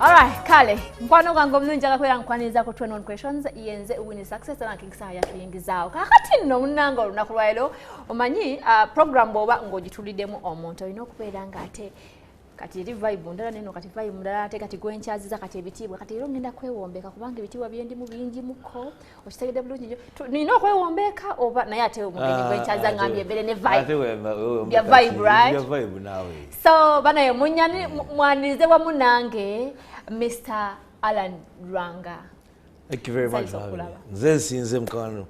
Alright, kale mukwano gwange omulungi agakwera nkwaniriza ku 21 Questions. Yenze Winnie Success era King Saha yatuyingizaawo. Kakati nno munnange, olunaku lwaleero omanyi program bw'oba ng'ogituliddemu omuntu olina okubeera ng'ate kati eri vibe ndala neno, kati vibe ndala ate kati gwenkyaziza kati ebitiibwa. Kati era ngenda kwewombeka kubanga ebitiibwa byendimu bingimuko, okitegedde bulungi nnyo. Nina okwewombeka oba naye ate omugenyi gwenkyaziza ngambye embeere ne vibe bya vibe, right? Bya vibe naawe. So banaye munyani mwanirize wamu nange Mr Alan Lwanga. Thank you very much Nsanyusa for having me. okulaba. Nze nsinze, mukwano.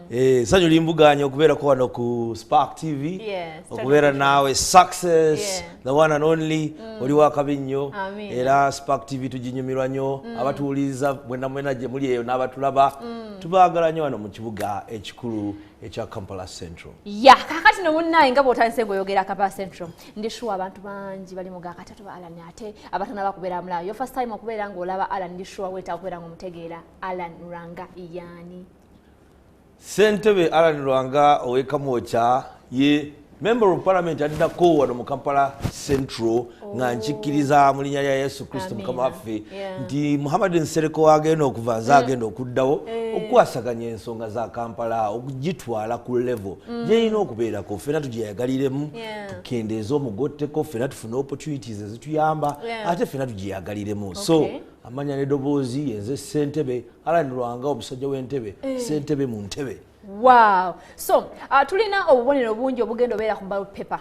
Essanyu limbuganya okubeerako wano ku Spark TV, okubeera naawe Success, the one and only, oli wakabi nnyo. Amiina. Era Spark TV tuginyumirwa nnyo. Abatuwuliriza mwena mwena gye muli eyo n'abatulaba, tubaagala nnyo wano mu kibuga ekikulu ekya Kampala Central. Ya, kakati no munnaye, nga bw'otandise ng'oyogera Kampala Central, ndi sure abantu bangi bali mu gakatatu ba Alan, ate abatanaba kubeera mulaba. Your first time okubeera ng'olaba Alan, ndi sure weetaaga okubeera ng'omutegeera. Alan Lwanga yaani? Ssentebe Alan Lwanga ow'eKamwokya ye Member of Parliament addako wano mu Kampala Central, nga nkikkiriza mu linnya lya Yesu Kristo Mukama waffe nti Muhammad Nsereko wagenda okuva, nze agenda okuddawo okukwasaganya ensonga za Kampala, okugitwala ku level gyerina okubeerako, ffena tugyeyagaliremu, tukendeeze omugotteko, ffena tufune opportunities ezituyamba, ate ffena tugyeyagaliremu. So amanya n'eddoboozi, yenze Ssentebe Alan Lwanga, omusajja w'entebe, ssentebe mu ntebe. Wow. So tulina obubonero bungi obugenda obeera ku ballot paper.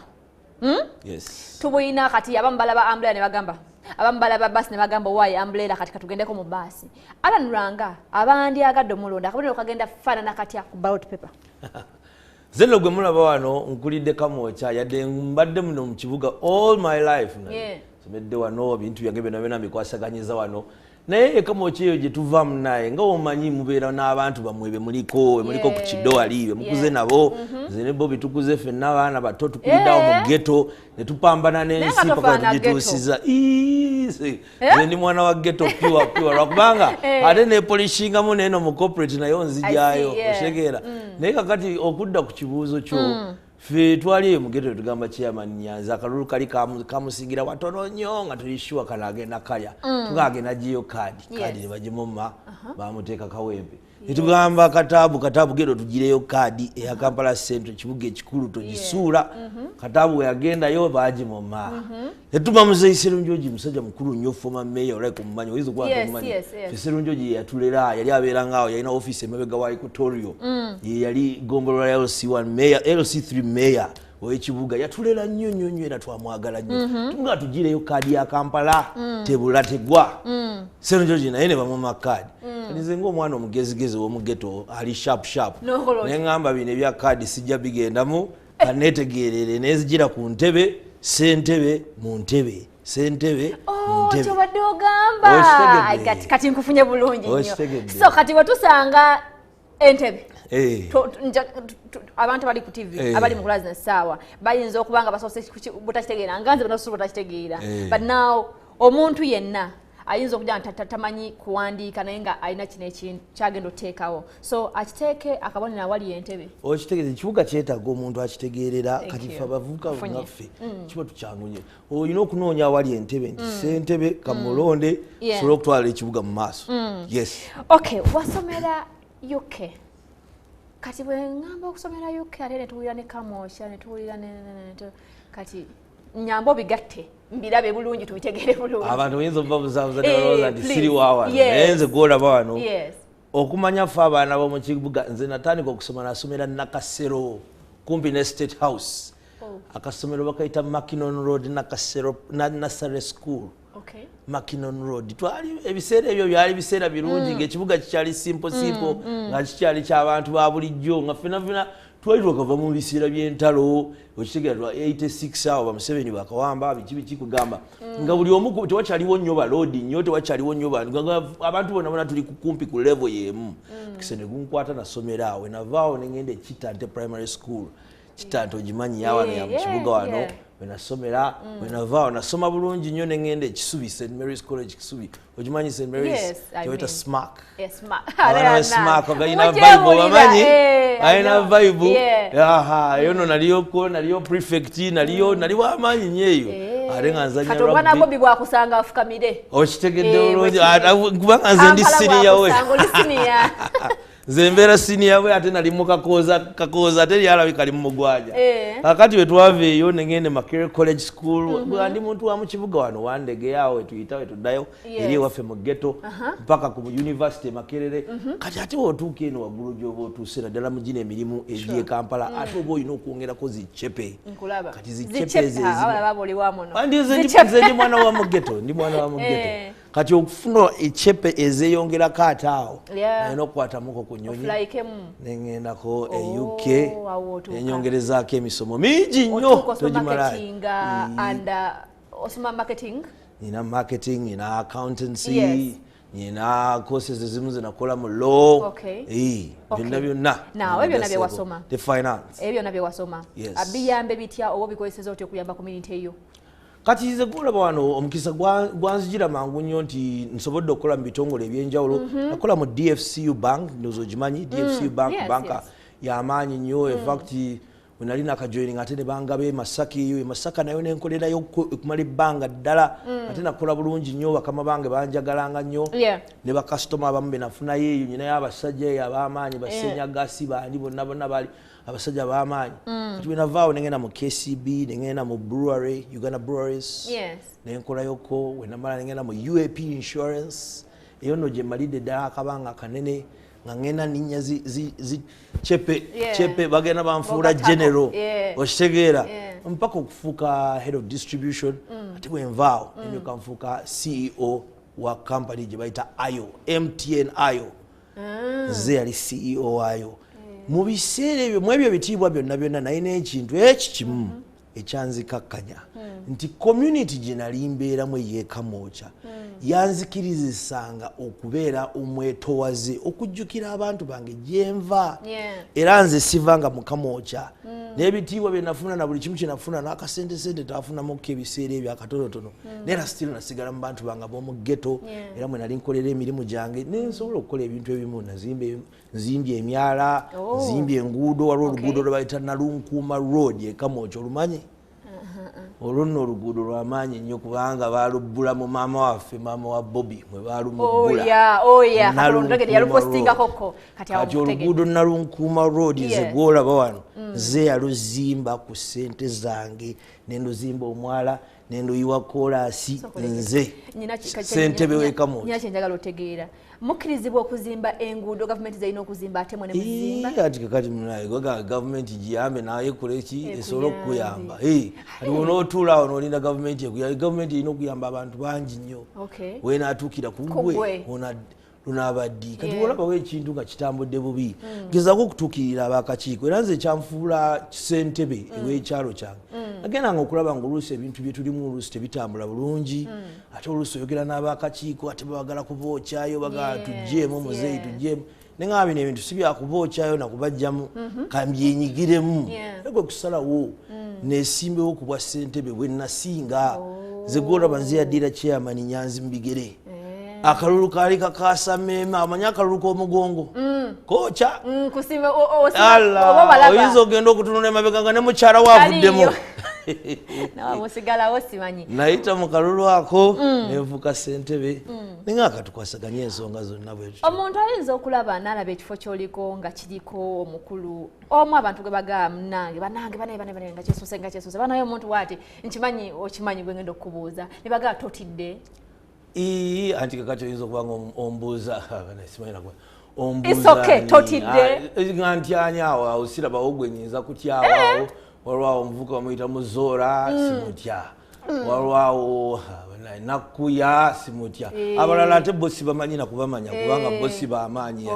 Yes. Tubulina. Kati abamu balaba umbrella ne bagamba, abamu balaba basi ne bagamba, "Waayi umbrella?" Kati katugendeko mu baasi. Alan Lwanga, abandyagadde omulonda, akabonero kagenda faanana katya ku ballot paper? Nze nno gwe mulaba wano nkulidde Kamwokya, yadde mbadde muno mu kibuga all my life. Somedde wano, ebintu byange byonna byonna mbikwasaganyiza wano, naye eKamwokya eyo gye tuva, munaye, nga omanyi mubeera n'abantu bammwe bemuliko, bemuliko ku kiddo wali bemukuze nabo. Nze ne Bobi tukuze ffenna abaana bato, tukuliddeawo mu ghetto ne tupambana n'ensi Naye nga paka tofaana. tugituusiza. Ii, nze ndi mwana wa ghetto pure pure, lwakubanga ate nepolishingamu neeno mu corporate nayo nzijayo. I see, yeah. Okitegeera? Naye kakati okudda ku kibuuzo kyo, ffe twali eyo mu ghetto tugamba Chairman Nyanzi akalulu kali kamusingira watono nnyo, nga tuli sure kano agenda kalya, tugagenda giyo kaadi, kaadi ne bagimumma, bamuteeka Kawempe. Netugamba, "Kataabu, Kataabu, genda otugireyo kaadi eya Kampala Central, ekibuga ekikulu, togisuula." Kataabu we yagendayo bagimumma. Netuma Muzeyi Serunjogi, musajja mukulu nnyo, former mayor, olike omumanyi, oyinza okuba tomumanyi. Serunjogi yeyatulera, yali abeera ngaawo, yalina ofiisi emabega wa Equatorio. Ye yali gombolola ya LC1 mayor, LC3 mayor ow'ekibuga. Yatulera nnyo nnyo nnyo era twamwagala nnyo. Tumugaa tugireyo kaadi ya Kampala, tebula tegwa. Serunjogi naye ne bamuma kaadi. Kati nze ng'omwana omugezigezi ow'omu ghetto ali sharp sharp, N'okola otya? ne ŋŋamba, "Bino ebya kaadi sijja bigendamu, kaneetegeerere." Nezigira ku ntebe, sentebe mu ntebe, sentebe mu Oh, ntebe. Kyobadde ogamba. Okitegedde. Kati nkufunye bulungi nnyo. Okitegedde. So kati wetusanga entebe, abantu abali ku TV, abali mu kulazi essaawa, bayinza okuba nga basoose butakitegeera nga nze banasoose butakitegeera. But now omuntu yenna ayinza okugira nti tamanyi kuwandiika, naye nga alina kino ekintu kyagenda oteekawo, so akiteeke akabonero awali entebe. Okitegeeza, ekibuga kyetaaga omuntu akitegeerera. Thank Kati you. ffe abavubuka Nfunye. ngaffe kiba tukyangunye, olina okunoonya awali entebe nti sentebe kamulonde, sobole okutwala ekibuga mu maaso. Yes. Okay, wasomera UK. Kati bwe ŋŋamba okusomera UK, ate netuwulira ne Kamwokya, netuwulira kati nyamba obigatte mbirabe bulungi, tubitegeere bulungi. Abantu oyinza obabuzaabuza nebalowooza nti Please. siri wa wano, naye nze gwolaba wano, okumanya ffe abaana b'omukibuga, nze natandika okusoma, nasomera Nakasero kumpi ne State House. Oh. Akasomero bakayita Mackinon Road Nakasero Nursery School. Mackinon Road. Twali ebiseera ebyo byali biseera birungi, ngaekibuga kikyali simple simple, nga kikyali kyabantu ba bulijjo, nga fena fena twali twakava mu biseera by'entalo, okitegeera, lwa 86 awo bamuseveni bakawamba, biki biki, kugamba nga buli omu tewakyaliwo nnyo baloodi nnyo, tewakyaliwo nnyo bantu, nga abantu bonna bona tuli kumpi ku level y'emu. Kise ne gunkwata, nasomera awo. Navaawo ne ngenda e Kitante Primary School. Kitante ogimanyi, yawano ya mu kibuga wano. Wenasomera, wenavaawo nasoma bulungi nnyo, ne ngenda eKisubi, St Mary's College Kisubi. Ogimanyi St Mary's? Yes, I Kyeweta mean. Smack. Yes, Abaana ba Alana. Smack balina Mujje vibe, wulira, obamanyi? I Balina know. vibe. Aha, eyo no naliyoko, naliyo prefect, naliyo nali wamaanyi nnyo eyo. Ate nga nzanya Kati omwana Bobi bwakusanga afukamire. Okitegedde bulungi, kubanga nze ndi senior we. Nze mbeera senior we, ate nali mu Kakooza, ate lyalabika li mu mugwaja. Kakati bwe twava eyo ne ngenda Makerere College School. Ndi muntu wa mu kibuga wano Wandegeya, awo wetuyita wetuddayo eri ewaffe mu ghetto mpaka ku university Makerere. Kati ate bw'otuuka eno waggulu gy'oba otuuse, naddala mu gino emirimu egy'e Kampala, ate oba olina okwongerako zicepe. Kati zicepe nze ndi mwana wa mu ghetto, ndi mwana wa mu ghetto. Kati okufuna ecepe ezeeyongerako ate awo nalina okukwatamuko ku nnyonyi neŋŋendako e UK, nenyongerezaako emisomo mingi nnyo togimalayo. Nina marketing, nina accountancy, nina courses ezimu zenakola mu law, byonna byonna. Byonna byewasoma. The finance. Ebyo byonna byewasoma biyambe bitya oba obikozeseza otya okuyamba community eyo? Kati nze gulaba wano omukisa gwanzijira mangu nnyo nti nsobodde okukola mu bitongole ebyenjawulo. Nakola mu DFCU Bank, ndowooza ogimanyi DFCU Bank, banka yamaanyi nnyo. In fact we nali nakajoining ate ne bangaba e Masaka, eyo e Masaka nayo nenkolerayo okumala ebbanga ddala. Ate nakola bulungi nnyo, bakama bange banjagalanga nnyo ne bakasitoma abamu be nafunayo eyo. Nyinayo abasajja eyo ab'amaanyi, basenyagasi bandi bonna bonna bali abasajja ab'amaanyi. Kati bwe navaawo nengenda mu KCB, nengenda mu brewery, Uganda Breweries, nenkolayoko. Wenamala nengenda mu UAP Insurance, eyo nno gye malidde ddala akabanga kanene nga ngenda ninnya zi chepe chepe, bagenda banfuula general, okitegeera, mpaka okufuuka head of distribution. Ate bwenvaawo nenyoka nfuuka CEO wa company gye bayita Ayo, MTN Ayo. Nze yali CEO waayo mu biseera ebyo. Mu ebyo ebitiibwa byonna byonna, naye n'ekintu eki kimu ekyanzikakkanya nti community gye nali mbeeramu ey'ekamwokya yanzikirizisanga okubeera omwetowaze, okujjukira abantu bange gyenva. Era nze sivanga mu Kamwokya n'ebitiibwa bye nafuna na buli kimu kye nafuna n'akasente sente tafunamuko ebiseera ebyo akatonotono, naye era still nasigala mu bantu bange ab'omu ghetto. Era mwe nali nkolera emirimu gyange nensobola okukola ebintu ebimu. Nzimbye emyala, nzimbye enguudo. Waliwo oluguudo lwe bayita Nalunkuuma Road ekamwokya, olumanyi olwo nno? Oluguudo lwamaanyi nnyo kubanga balubbula mu maama waffe, maama wa Bobi, mwe balumubbula. Kati oluguudo Nalunkuuma Road nze gwolaba wano nze yaluzimba ku ssente zange, nenduzimba omwala, nenduyiwa koolaasi, nze ssentebe w'ekamwokya. Nyina kyenjagala otegeera, mukkirizibwa okuzimba enguudo gavumenti zerina okuzimba ate mwe ne muzimba? Ati kakati munaye gavumenti giyambe naye ekole ki esobole okukuyamba. Kati onootuula awo nolinda gavumenti ekuyambe? Gavumenti erina okuyamba abantu bangi nnyo, wenaatuukira ku gwe lunaabaddi. Kati olabawo ekintu nga kitambudde bubi, gezaako okutuukirira abakakiiko. Era nze kyanfuula ssentebe ew'ekyalo kyange, nagendanga okulaba nga oluusi ebintu bye tulimu oluusi tebitambula bulungi, ate oluusi oyogera n'abakakiiko ate babagala kubookyayo, bagala tugjeemu muzeeyi, tugjeemu. Neŋaba bino ebintu si byakubookyayo nakubajjamu, kambyenyigiremu. Gwe kusalawo nesimbewo ku bwa ssentebe bwe nasinga. Nze gwolaba nze yaddira chairman Nyanzi mu bigere. Akalulu kaali kakasa meema, amanyi akalulu k'omugongo koca. Oyinza ogenda okutunula emabega nga ne mukyala waavuddemu. Musigalawo simanyi. Nayita mu kalulu ako nenfuuka ssentebe, naye nga katukwasaganye ensonga zonna bwe tutyo. Omuntu ayinza okulaba n'alaba ekifo ky'oliko nga kiriko omukulu omu, abantu gwe bagamba munange, banange, banaye, banaye, banaye, nga kyesuse, nga kyesuse, banaye omuntu bwati nkimanyi, okimanyi gwe ngenda okukubuuza, ne bagamba totidde? Ii, anti kakati oyinza okuba nga ombuuza, simanyi nakuba It's okay, totidde. Nga ntyani awo? Awo sirabawo gwe nyinza kutyawo awo. Waliwo awo omuvuka bamuyita Muzoora, simutya. Waliwo awo Nakkuya, simutya. Abalala ate bo sibamanyi nakubamanya kubanga bo si bamaanyi.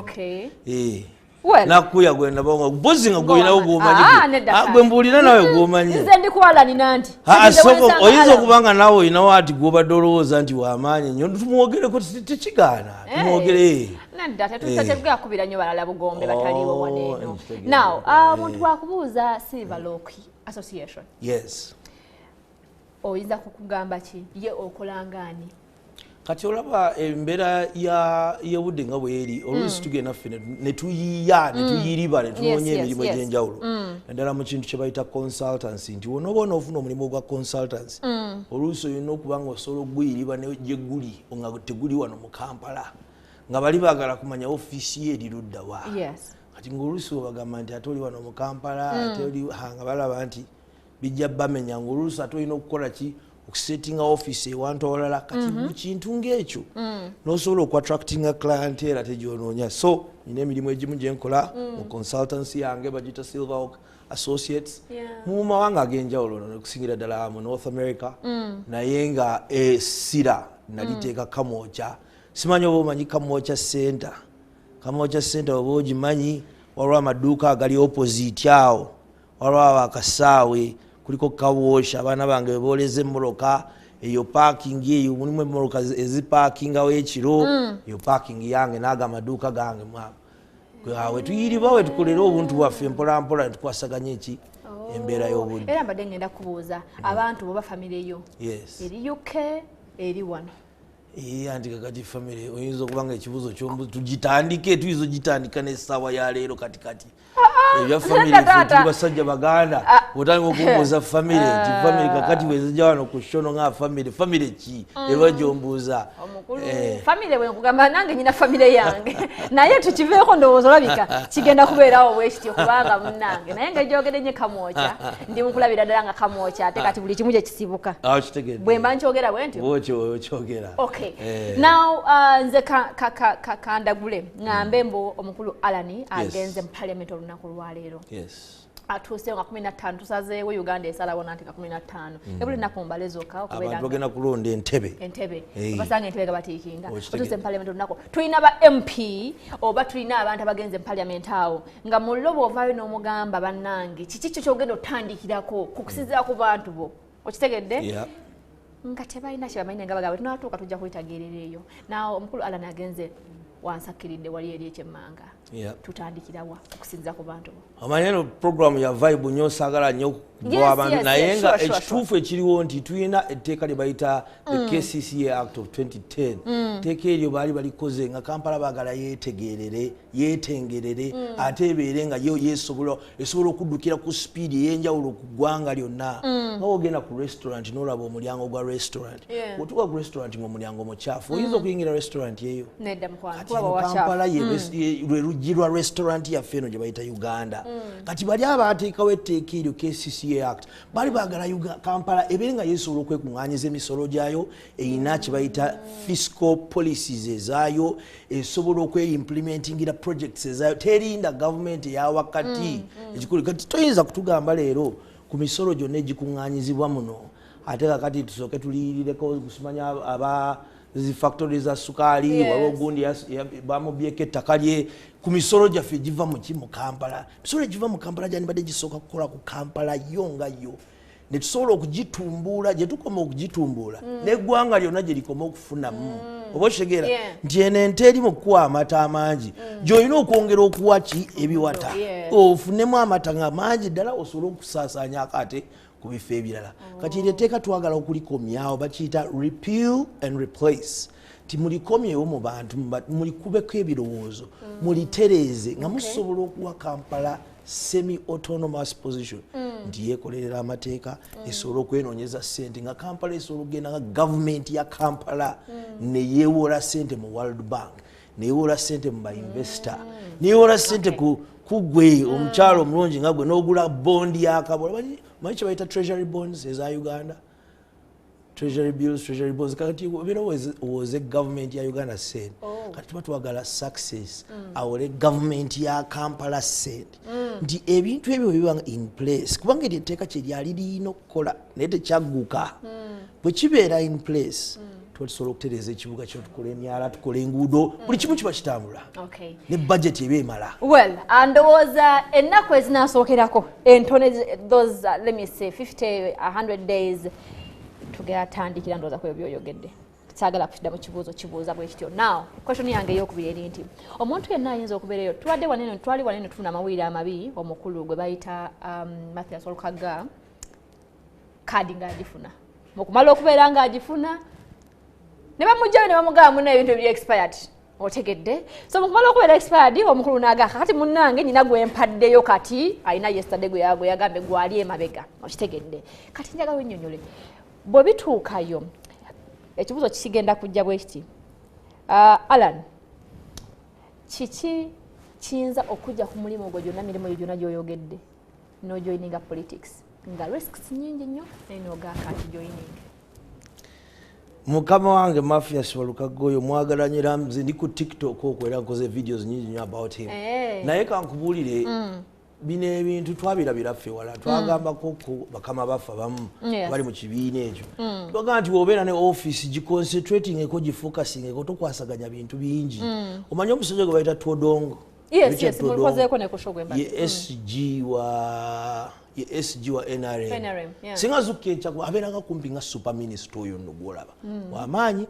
Well. Nakkuya gwe ndaba bozi nga gwolinawo gwomanyi. Ah, nedda kale. Gwe mbuulira nawe gwomanyi. Nze ndi kuwalani nanti. Ah, oyinza okuba nga naawe olinawo ati gwobadde olowooza nti wamaanyi nnyo, tumwogereko, tekigaana tumwogere. Nedda, tetugenda kubira nnyo balala bugombe bataliiwo Oh, wano eno. nkitegeera. Now, omuntu bwakubuuza Silver Lock Association, oyinza kukugamba ki ye okola ngaani? Kati olaba embeera y'obudde nga bweri, oluusi tugenda ffe ne tuyiiya, ne tuyiriba, ne tunoonya emirimu egy'enjawulo, naddala mu kintu kye bayita consultancy, nti wonooba onoofuna omulimu ogwa consultancy, oluusi olina okuba nga osobola okuguyiriba ne gye guli nga teguli wano mu Kampala, nga bali baagala kumanya ofiisi ye eri ludda wa. Kati ng'oluusi webagamba nti ate oli wano mu Kampala, ate oli nga balaba nti bijja bamenya, ng'oluusi ate olina okukola ki, okusettinga office ewantu awalala. Kati mu kintu ng'ekyo n'osobola okuattractinga clientele ate gyonoonya. So nina emirimu egimu gyenkola mu consultancy yange, bagiyita Silverhawk Associates, mu mawanga ag'enjawulo, okusingira ddala mu North America, naye nga essira naliteeka Kamwokya. Simanyi oba omanyi Kamwokya Center. Kamwokya Center oba ogimanyi? Waliwo amaduuka agali opposite awo, waliwo awo akasaawe kuliko car wash, abaana bange bebooleza emmotoka. Eyo parking eyo mulimu emmotoka ezipaakingawo ekiro. Eyo parking yange naago amaduuka gange mwago awe tuyiriba we tukolera obuntu bwaffe mpolampola, netukwasaganya eki embeera y'obudde. Era mbadde ngenda kubuuza, abantu boba famire yo eri UK, eri wano? Ee, anti kakati famire oyinza okuba nga ekibuuzo kyombu tugitandike, tuyinza ogitandika n'essaawa ya leero. Kati kati ebya famire, ffe tuli basajja Baganda. Otandika okumbuuza famire nti famire kakati bwezijja wano ku shono nga famire, famire ki erwa gyombuuza? Omukulu, famire bwenkugamba nange nyina famire yange, naye tukiveeko. Ndowooza olabika kigenda kubeerawo bwekityo, kubanga munnange naye nga gyogedde nye Kamwokya, ndi mukulabira ddala nga Kamwokya, ate kati buli kimu gyekisibuka. Awo kitegedde. Bwe mba nkyogera bwe ntyo. Okyogera. Okay. Now nze kandagule ŋŋambe mbu omukulu Alani agenze mu parliament olunaku lwaleero. Atuuseyo nga 15, tusazeewo Uganda esalawo nanti nga 15 ebuli nnaku mbale zokka okubeera Abantu bagenda kulonda entebe. Entebe. Hey. Basanga entebe nga batiikinga. Okitegedde. Otuuse mu parliament olunaku, tulina ba MP oba tulina abantu abagenze mu parliament awo nga mulo bw'ovaayo n'omugamba, bannange, kiki kyo kyogenda otandikirako kukusinziira ku bantu bo, okitegedde? Yeah. Nga tebalina kyebamanyi, nga bagamba tunatuuka tujja kwetagerera eyo. Naw omukulu Alan agenze wansakkiridde wali eri ekyemmanga. Tutandikirawa okusinziira ku bantu bo? Omanyi eno programu ya vibe nnyo, saagala nnyo kugoba abantu, naye nga ekituufu ekiriwo nti tulina etteeka lye bayita the KCCA Act of 2010. Etteeka eryo baali balikoze nga Kampala baagala yeetegerere, yeetengerere, ate ebeere nga yo yeesobola, esobola okuddukira ku sipiidi ey'enjawulo ku ggwanga lyonna. Nga wogenda ku restaurant n'olaba omulyango gwa restaurant, otuuka ku restaurant ng'omulyango mukyafu, oyinza okuyingira restaurant eyo? Nedda mukwano. Kati Kuba mu wawakyafu. Kampala lwe luggi lwa restaurant yaffe eno gye bayita Uganda. Kati bali abateekawo etteeka eryo, KCCA Act, baali baagala Kampala ebeere nga yeesobola okwekuŋŋaanyiza emisolo gyayo, erina kye bayita fiscal policies ezaayo, esobola okweimplementingira projects ezaayo, terinda gavumenti eyawakati ekikulu. Kati toyinza kutugamba leero ku misolo gyonna egikuŋŋaanyizibwa muno, ate kakati tusooke tuliyirireko kusimanya aba zi factory za sukaali. Waliwo gundi bamubyeko ettaka lye ku misolo gyaffe egiva muki mu Kampala. Misolo egiva mu Kampala gyandibadde gisooka kukola ku Kampala yo nga yo, netusobola okugitumbuula gye tukoma okugitumbuula neggwanga lyonna gye likoma okufunamu. Oba okitegeera nti eno ente eri mu kukuwa amata amangi, gy'olina okwongera okuwa ki ebiwata, ofunemu amata nga mangi ddala, osobole okusaasaanyako ate ku bifo ebirala. Kati eryo etteeka twagala okulikomyawo, bakiyita repeal and replace, ti mulikomyewo mu bantu, mulikubeko ebirowoozo, mulitereeze nga musobola okuwa Kampala semi autonomous position, nti yekolerera amateeka, esobola okwenoonyeza sente, nga Kampala esobola okugenda nga gavumenti ya Kampala neyewola sente mu World Bank, neyewola sente mu bainvestor, neyewola sente ku gwe omukyalo omulungi nga gwe n'ogula bondi yakabola. Manyi kye bayita treasury bonds eza Uganda, treasury bills, treasury bonds. Kati obeera owoze gavumenti ya Uganda sente. Kati tuba twagala Success awole gavumenti ya Kampala sente, nti ebintu ebyo bibanga in place, kubanga eryo etteeka kyeryali lirina okukola naye tekyagguka. Bwe kibeera in place, tuba tusobola okutereeza ekibuga kino, tukola emyala, tukola enguudo, buli kimu kiba kitambula ne budget eba emala. Well, ndowooza ennaku ezinasookerako entono those let me say 50 100 days, tugera tandikira ndowooza ku ebyo byoyogedde. Saagala kukidda mu kibuuzo kibuuza bwe kityo. Now question yange eyokubiri eri nti omuntu yenna ayinza okubeera eyo, tubadde wanene, twali wanene, tufuna amawulire amabi, omukulu gwe bayita Mathias Olukaga, kaadi ng'agifuna, mukumala okubeera ng'agifuna. Ne bamugjayo ne bamugamba, "Munna, ebintu ebiri expired." Otegedde? So mukumala okubeera expired, omukulu n'agaa, "Kati munnange, nyina gwe mpaddeyo, kati alina yesterday gwe yagambye gwali emabega." Okitegedde? Kati njagala wennyonnyole bwe bituukayo. Ekibuuzo kigenda kujja bwe kiti. Alan, kiki kiyinza okujja ku mulimu gwo gyonna, mirimu gyo gyonna gy'oyogedde, n'ojoininga politics nga risks nyingi nnyo, naye n'ogaaka nti joining? Mukama wange Mathias Walukaga oyo mwagala nnyo, era nze ndi ku TikTok okwo, era nkoze videos nyingi nnyo about him. Naye kankubuulire, bino ebintu twabirabira ffe wala, twagambako ku bakama baffe abamu bali mu kibiina ekyo. Twagamba nti wobeera ne office, giconcentratingeko, gifocusingeko, tokwasaganya bintu bingi. Omanyi omusajja gwe bayita Todwong? Yes. Richard Yes. Todwong. Mukozeeko ne ku show gwe mbadde. Ye SG wa, ye SG wa NRM. NRM, yeah. Singa azukka enkya, abeeranga kumpi nga super minister oyo nno gwolaba wamaanyi.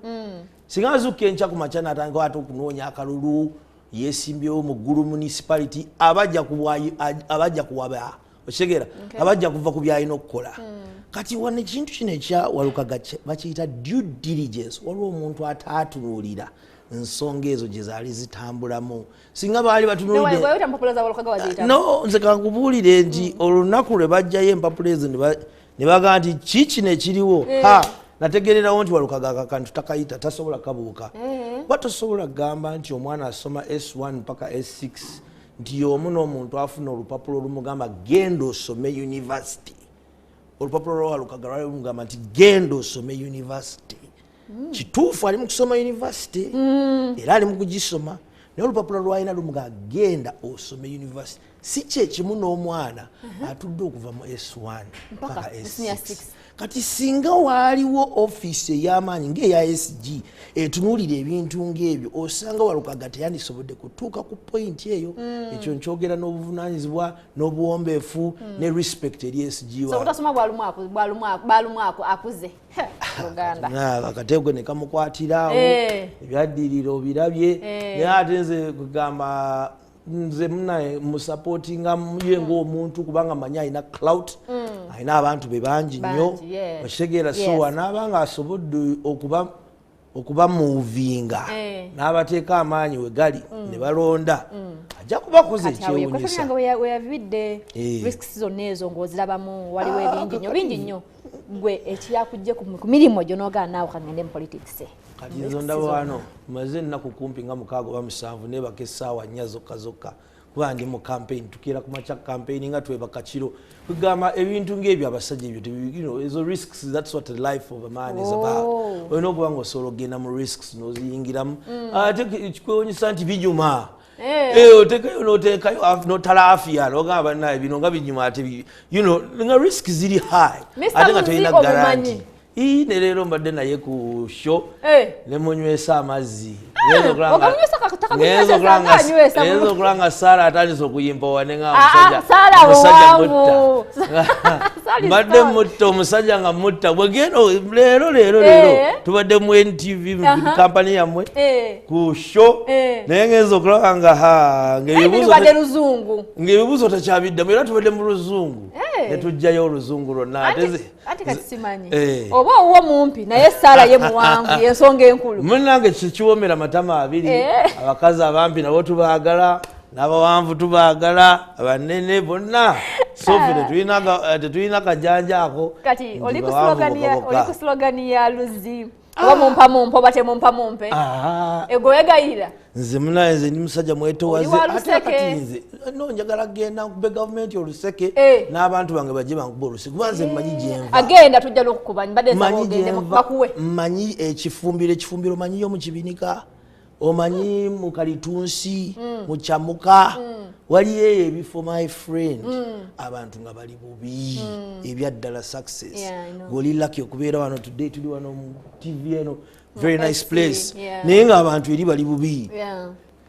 Singa azukka enkya ku makya natandika ate okunoonya akalulu, yesimbyewo mu Ggulu Municipality, abajja kuwaba, okitegeera? Abajja kuva ku byalina okukola. Kati wano ekintu kino ekya Walukaga bakiyita due diligence. Waliwo omuntu ataatunuulira nsonga ezo gye zaali zitambulamu. Singa baali batunuulidde Weweta mpapula za Walukaga waziyita? No, nze kankubuulire nti olunaku lwe bajjayo empapula ezo ne bagamba nti ki kino ekiriwo, ha, nategererawo nti Walukaga akakantu takayita, tasobola kabuuka. Kuba tosobola kugamba nti omwana asoma S1 mpaka S6 nti y'omu n'omuntu afuna olupapula olumugamba genda osome university. Olupapula lwa Walukaga lwali lumugamba nti genda osome university. Kituufu, ali mu kusoma university era ali mu kugisoma, naye olupapula lwalina lumugamba genda osome university si kyekimu n'omwana atudde okuva mu S1 mpaka paka senior S6. Six. Kati singa waaliwo ofiisi ey'amaanyi ng'eya SG etunuulira ebintu ng'ebyo, osanga Walukaga teyandisobodde kutuuka ku point eyo. Ekyo nkyogera n'obuvunaanyizibwa n'obuwombeefu ne respect eri SG. So obutasoma bwalumu akuze Luganda. Akateego ne kamukwatirawo. Ebyaddirira obirabye. Naye ate nze kugamba, nze munaye musupportinga ye ng'omuntu, kubanga manyi alina clout, alina abantu be bangi nnyo. Bangi, yes. Okitegeera? So anaaba nga asobodde okuba movinga n'abateeka amaanyi we gali ne balonda, ajja kuba akoze Kati awo ekyewunyisa. yekwatanga weyavidde. Risks zonna ezo ng'ozirabamu, waliwo ebingi nnyo, kakati bingi nnyo. Gwe ekiyakujje ku mirimu gyo n'ogaana naawe kangende mu politics? Kati nzo ndaba wano maze ennaku kumpi nga 6 oba 7 nebaka essaawa 4 zokka zokka, kuba ndi mu campaign. Tukeera ku makya campaign, nga twebaka kiro. Kugamba ebintu ng'ebyo abasajja ebyo ezo risks, that's what the life of a man is about. Olina okuba nga osobola okugenda mu risks n'oziyingiramu. Ate kikwewunyisa nti binyuma. Oteekayo n'oteekayo n'otala afya, n'ogamba bannaye bino nga binyuma, ate nga risk ziri high. Mr. Ate nga Muzi tolina omumanyi. guarantee. Ii, ne leero mbadde naye ku show ne munywesa amazzi. Okamunywesa takamunywesa sanga anywesa Ngenza okulaba nga Saara atandise okuyimpa wane nga Ah, ah, omusajja Saara omusajja muwanvu. mutta. Saara is Mbadde tall. mutta omusajja nga mutta bwegenda leero leero leero. Tubadde mu NTV mu kampani yammwe ku show, naye ngenza okulaba nga ha Tubadde luzungu. Ng'ebibuuzo takyabiddamu, era tubadde mu luzungu ne tujjayo oluzungu lwonna. Ate Anti kati simanyi Eh. oba owuwo mumpi, naye Saara ye muwanvu, yensonga enkulu. Munnange, kikiwomera matama abiri. Abakazi abampi nabo tubaagala, n'abawanvu tubaagala, abanene bonna. So ffe tetulina kajanja ako Kati nti oli ku bawanvu slogan ya bokka oli bokka. ku slogan ya Luzzi, oba mumpa mumpe oba temumpa mumpe? Ah, ego wegayira. Nze munaye, nze ndi musajja mwetowaze. Oli wa Ate luseke. kati nze no njagala kugenda nkube gavumenti oluseke n'abantu bange bajje bankube oluseke, kuba nze mmanyi gyenva. Agenda tujja n'okukuba, mbadde nsaba Manyi ogende gyenva. bakuwe. Mmanyi ekifumbiro, ekifumbiro omanyiyo mu kibinika, omanyi mu kalitunsi, mu kyamuka, waliyo eyo ebifo, my friend, abantu nga bali bubi ebyaddala. Success, Yeah, I know. goli lucky okubeera wano today, tuli wano mu TV eno, very nice SC, place, naye ng'abantu eri bali bubi.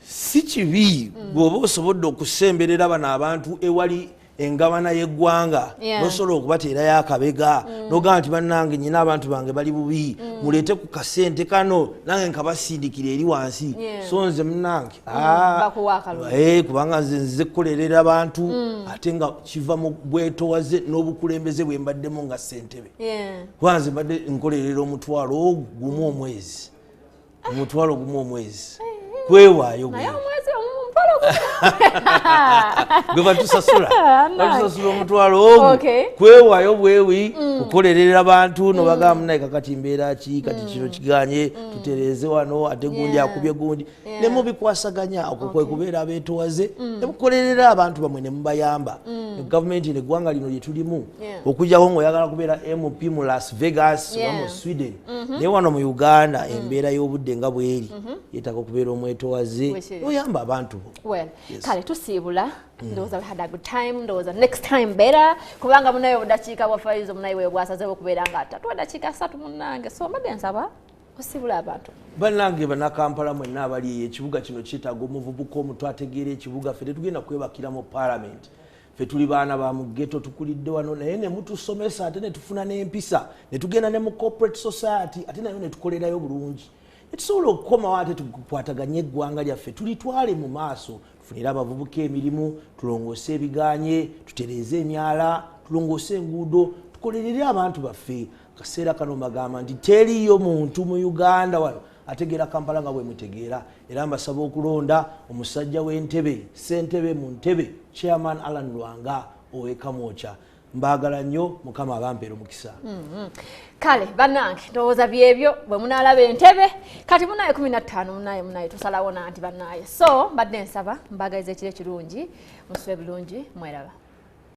Si kibi bw'oba osobodde okusemberera bano abantu ewali engabana y'eggwanga, nosobola okubateerayo akabega nogamba nti bannange, nyina abantu bange bali bubi, muleete ku kasente kano nange nkabasindikira eri wansi. So nze munange, ah, Bakuwa akalulu. Kubanga nze nzize kukolerera abantu, ate nga kiva mu bwetowaze n'obukulembeze bwe mbaddemu nga ssentebe, kuba nze mbadde nkolerera 10,000 omwezi. 10,000 omwezi kwewaayo. Naye omwezi omutwalo gumu. Gwe batusasula, batusasula 100,000 kwewaayo bwewi kukolerera bantu. Nobagamba, "Munaye, kakati mbeera ki? Kati kino kiganye, tutereeze wano, ate gundi akubye gundi." Ne mubikwasaganya. Okwo kwe kubeera abeetowaze, ne mukolerera abantu bamwe, ne mubayamba. Ne gavumenti neggwanga lino lye tulimu, okujjako ng'oyagala kubeera MP mu Las Vegas oba mu Sweden, naye wano mu Uganda embeera y'obudde nga bweri yeetaaga okubeera omwetowaze, Bwekiri. oyamba abantu bo. Well, kale tusiibula. Ndowooza we had a good time. Ndowooza next time better, kubanga munaye obudakiika bwa Faizo munaye bwe bwasazeewo okubeera nga tatuwa dakiika 3 munnange. So mbadde nsaba osiibula abantu. Bannange Bannakampala mwenna abali eyo, ekibuga kino kyetaaga omuvubuka omuto ategeera ekibuga. Ffe tetugenda kwebakira mu paalamenti. Ffe tuli baana ba mu ghetto, tukulidde wano, naye ne mutusomesa, ate ne tufuna n'empisa, ne tugenda ne mu corporate society, ate nayo ne tukolerayo bulungi, netusobola okukomawo, ate tukwataganye eggwanga lyaffe, tulitwale mu maaso, tufunire abavubuka emirimu, tulongoose ebiganye, tutereeze emyala, tulongoose enguudo, tukolerere abantu baffe. Kaseera kano mbagamba nti teriyo muntu mu Uganda wano ategeera Kampala nga bwe mutegeera. Era mbasaba okulonda omusajja w'entebe, ssentebe mu ntebe, Chairman Alan Lwanga ow'e Kamwokya. Mbaagala nnyo, Mukama abampeera omukisa. Kale bannange, ndowooza byebyo bwe munaalaba entebe kati munaye 15 munaye munaye tusalawo nanti bannaye. So mbadde nsaba mbagaliza ekiro ekirungi, musule bulungi, mweraba.